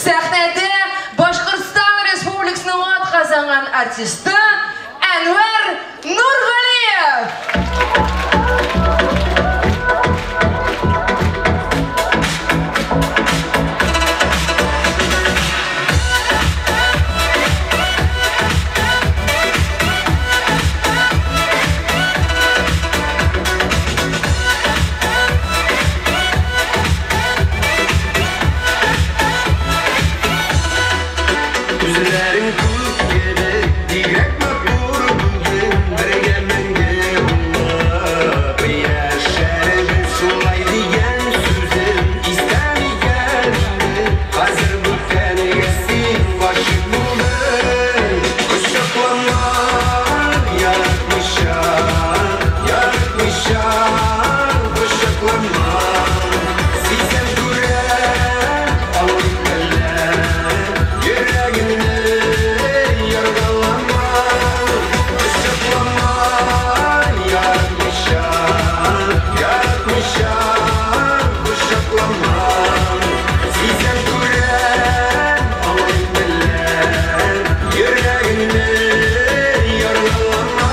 Сәхнәдә Башкортстан Республикасының атказанган артисты Әнвәр Нургалиев. Күзләрең күк кебек, бигрәк матур бүген, бергә мәңге булып яшәрбез. Шулай дигән сүзем истә микән инде? Хәзер бүтәнгә син гашыйк булдың. Кочаклама, яратмыйча, яратмыйча, кочаклама. Сизәм, күрәм, аңлыйм, беләм, йөрәгемне яргалама. Кочаклама, яратмыйча, яратмыйча, кочаклама. Сизәм, күрәм, аңлыйм, беләм, йөрәгемне яргалама.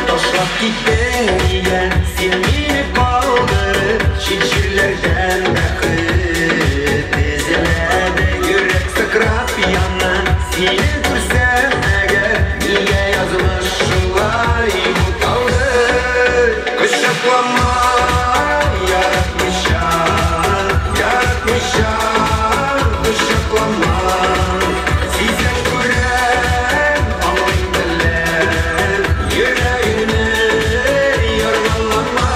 Ташлап киттең нигә син мине калдырып, чит җирләрдән бәхет эзләдең. Йөрәк сыкрап яна, сине күрсәм әгәр, нигә язмыш шулай буталды? Кочаклама, яратмыйча, яратмыйча, кочаклама. Сизәм, күрәм, аңлыйм, беләм, йөрәгемне яргалама.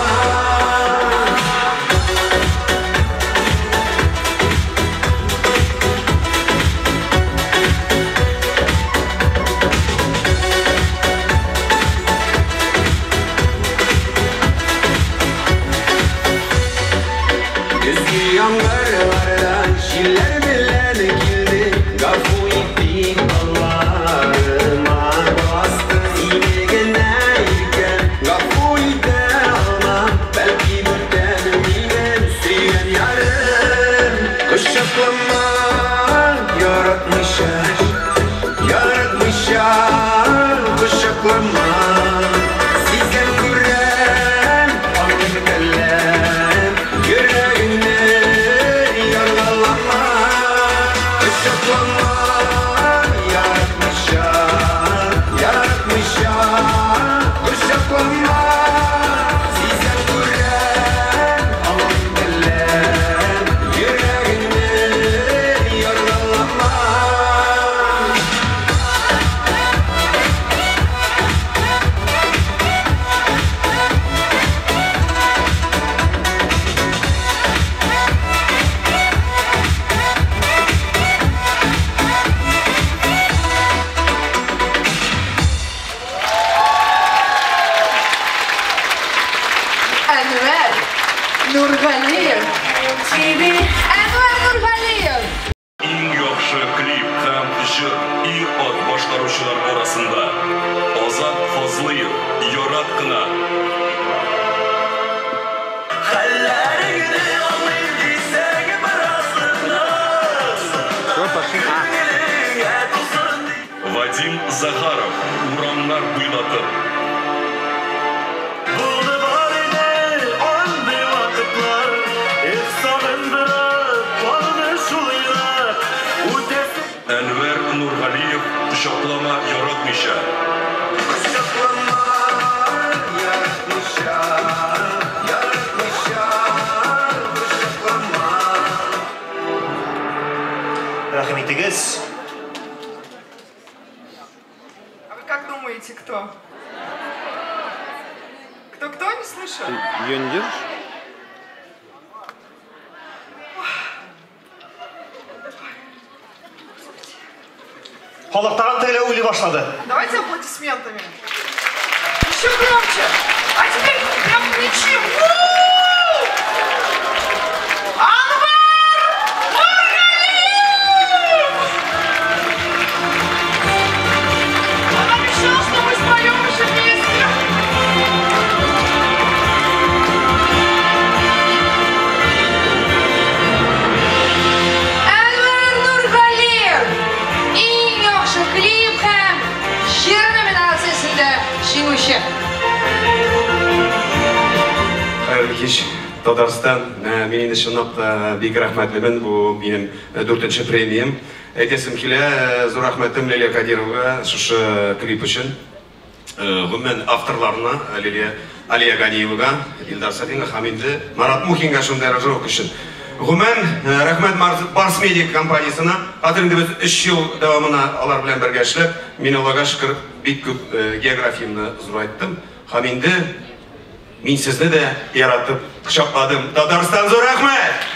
Көзге яңгырлардан җилләр белән килде, гафу ит дип алларыма басты. Сине генә иркәм, гафу итә алмам, бәлки бүтән минем сөйгән ярым. Кочаклама, яратмыйча, яратмыйча, кочаклама. Сизәм, күрәм, аңлыйм, беләм, йөрәгемне яргалама. Кочаклама, яратмыйча, яратмыйча, кочаклама. Сизәм, күрәм, аңлыйм, беләм, йөрәгемне яргалама. Әнвәр Нургалиев. Әнвәр Нургалиев. Иң яхшы клип һәм җыр ир-ат башкаручылар арасында Азат Фазлыев, Ярат кына. Хәлләреңне аңлыйм дисәң, бераз Күңелеңә тулсын. Вадим Захаров, Урамнар буйлатып. Булды, бар иде андый вакытлар, Эх, сагындырып калды шул уйлар. Үтәсе Әнвәр Нургалиев, Кочаклама яратмыйча. Кочаклама, яратмыйча, яратмыйча, кочаклама. Рәхим итегез. А вы как думаете, кто? Кто-кто? Не слышу. Ее не держишь? Халык тагын тегеләй уйлый башлады. Давайте аплодисментами. Еще громче. А теперь прям кричим. У! Анвар Нургалиев! Он обещал, что мы споем еще вместе. Беренче. Хәерле кич, Татарстан. Мин инде чынлап та бик рәхмәтлемен. Бу минем дүртенче премиям. Әйтәсем килә, зур рәхмәтем Лилия Кадировага шушы клип өчен. Гомумән авторларына Лилия Алия Ганиевага, Илдар Сафинга һәм инде Марат Мухинга шундый аранжировка өчен. Гомумән, рәхмәт Барс Медиа компаниясенә. Хәзер инде без 3 ел дәвамына алар белән бергә эшләп, мин Аллага шөкер, бик күп географиямне зурайттым. Һәм инде мин сезне дә яратып кочакладым. Татарстан, зур рәхмәт!